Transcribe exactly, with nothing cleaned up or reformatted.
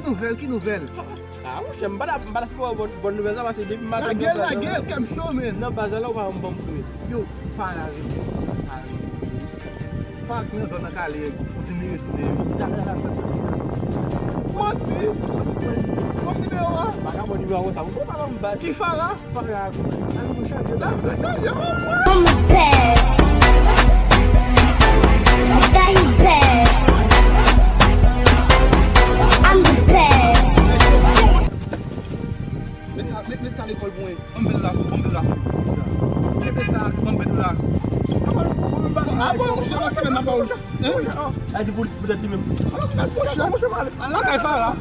ki nouvèl, ki nouvèl? Ah, monchè, m pa ta, m pa ta sipoze ba w bòn, bòn nouvèl sa, paske depi maten lage l, lage l, kè m cho, men. Nan baz la, ou pa janm ban m premye. Yo, Farah rete. Farah rete. Farah nan zòn nan kale, ou di li retounen. Li ta fè sa, fè sa. Manti! Ban m nimewo a. Pa ka ban nimewo sa, ou pa ban m baz. Ki Farah? Farah, an nou chanje la. Chanje, oh, mwen. I'm the best. That is best. I'm the best. Met sa, met, met sa lekòl pou mwen. Ban m ven dola, ban m ven dola. Kenbe sa, ban m ven dola. Ah bon, monchè, lòt semèn m ap ba w li. Hein? Sa di pou, poutèt li menm. Ah, monchè, al lakay Farah.